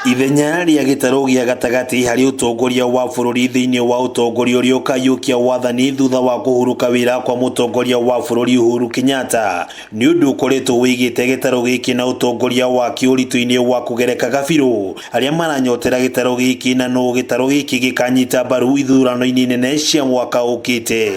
Ithenya rĩa gĩtarũ gĩa gatagatĩ harĩ ũtongoria wa bũrũri thĩinĩ wa ũtongoria ũrĩa ũkaiyũkia wathani thutha wa kũhurũka wĩra kwa mũtongoria wa bũrũri Uhuru Kenyatta nĩ ũndũ ũkoretwo wĩigĩte gĩtarũ gĩkĩ na ũtongoria wakĩo ũritũ-inĩ wa kũgereka gabirũ arĩa maranyotera gĩtarũ gĩkĩ na nũ gĩtarũ gĩkĩ gĩkanyita mbaru ithurano-inĩ nene cia mwaka ũkĩte.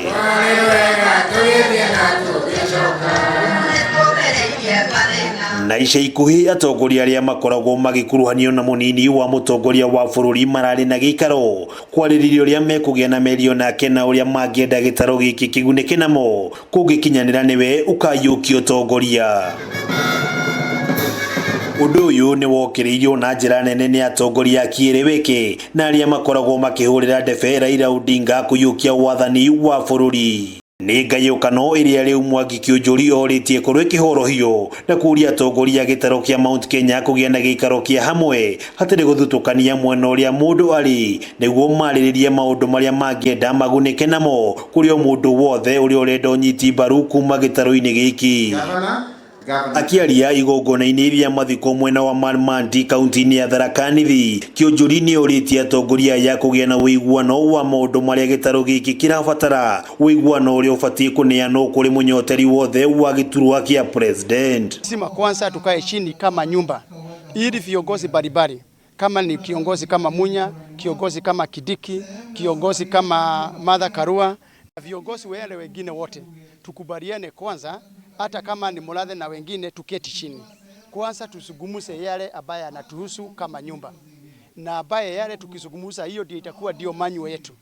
Na ica ikuhĩ atongoria arĩa makoragwo magĩkuruhanio na mũnini wa mũtongoria wa bũrũri mararĩ na gĩikaro kwarĩrĩria ũrĩa mekũgĩa na mĩario nake na ũrĩa mangĩenda gĩtarũ gĩkĩ kĩgunĩke namo kũngĩkinyanĩra nĩwe ũkaiyũkia ũtongoria. Ũndũ ũyũ nĩ wokĩrĩirio na njĩra nene nĩ atongoria a kĩereweke na arĩa makoragwo makĩhũrĩra ndebe Raila Odinga kũiyũkia wathani wa bũrũri. Nĩ ngayũkano ĩrĩa rĩu Mwangi Kĩũnjũri orĩtie ĩkorwo ĩkĩhorohio na kũria atongoria a gĩtarũ kĩa Mount Kenya kũgĩa na gĩikaro kĩa hamwe hatarĩ gũthutũkania mwena ũrĩa mũndũ arĩ nĩguo marĩrĩrie maũndũ marĩa mangĩenda magunĩke namo kũrĩ o mũndũ wothe ũrĩa ũrenda ũnyiti mbaru kuma gĩtarũ-inĩ gĩkĩ. Akĩaria igongona-inĩ rĩa mathiko mwena wa Marmandi kaunti-inĩ ya Tharaka Nithi, Kĩũnjũri nĩ orĩtie atongoria aya kũgĩa na ũiguano wa maũndũ marĩa gĩtarũ gĩkĩ kĩrabatara, ũiguano ũrĩa ũbatiĩ kũneanwo kũrĩ mũnyoteri wothe wa gĩturwa kĩa president. Lazima kwanza tukae chini kama nyumba ili viongozi mbalimbali kama ni kiongozi kama Munya, kiongozi kama Kindiki, kiongozi kama Martha Karua na viongozi wale wengine wote tukubaliane kwanza, hata kama ni Murathe na wengine, tuketi chini kwanza tuzungumze yale ambaye yanatuhusu kama nyumba, na ambaye yale tukizungumza, hiyo ndio itakuwa ndio manual yetu,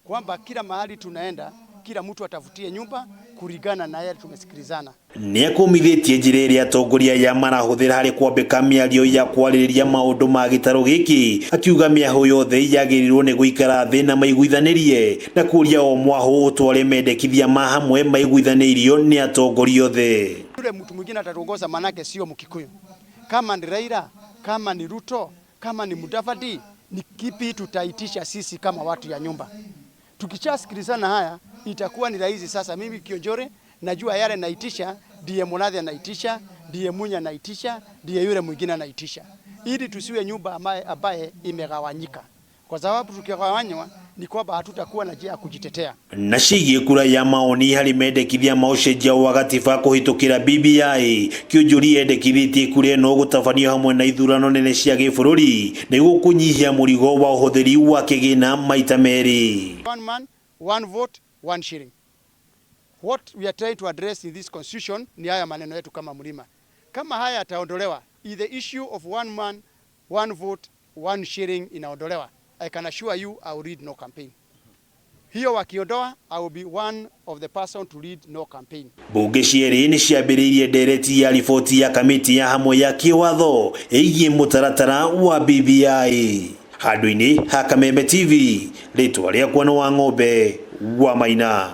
kwamba kila mahali tunaenda kila mtu atafutie nyumba kulingana na yale tumesikilizana. Nĩ akũmithĩtie njĩra ĩrĩa atongoria aya marahũthĩra harĩ kwambĩka mĩario ya kwarĩrĩria maũndũ ma gĩtarũ gĩkĩ, akiuga mĩahũ yothe yagĩrĩirwo nĩ gũikara thĩ na maiguithanĩrie na kũria o mwahũ ũtware mendekithia ma hamwe maiguithanĩirio nĩ atongoria othe. Yule mtu mwingine atatuongoza, manake sio Mkikuyu. Kama ni Raila, kama ni Ruto, kama ni Mudavadi, ni kipi tutaitisha sisi kama watu ya nyumba? Tukishasikilizana haya itakuwa ni rahisi sasa. Mimi Kionjore najua yale naitisha, ndiye Murathe anaitisha, ndiye Munya anaitisha, ndiye yule mwingine anaitisha, ili tusiwe nyumba ambaye imegawanyika, kwa sababu tukigawanywa ni kwamba hatutakuwa na njia ya kujitetea. Na ciĩgiĩ kura ya maoni harĩ mendekithia ma ũcenjia wa gatiba kũhĩtũkĩra BBI, Kĩũnjũri endekithĩtie kura ĩno gũtabanio hamwe na ithurano nene cia gĩbũrũri nĩguo kũnyihia mũrigo wa ũhũthĩri wa kĩgĩna maita merĩ. One man, one vote, one shilling. What we are trying to address in this constitution ni haya maneno yetu kama mlima. Kama haya yataondolewa, the issue of one man, one vote, one shilling inaondolewa, I can assure you I will lead no campaign. Hiyo wakiondoa, I will be one of the person to lead no campaign. Mbunge cierĩ nĩ ciambĩrĩirie ndereti ya riboti ya kamĩtĩ ya hamwe ya kĩwatho ĩgiĩ mũtaratara wa BBI. Handũ-inĩ ha Kameme TV, rĩtwa rĩakwa nĩ wa ng'ombe wa Maina.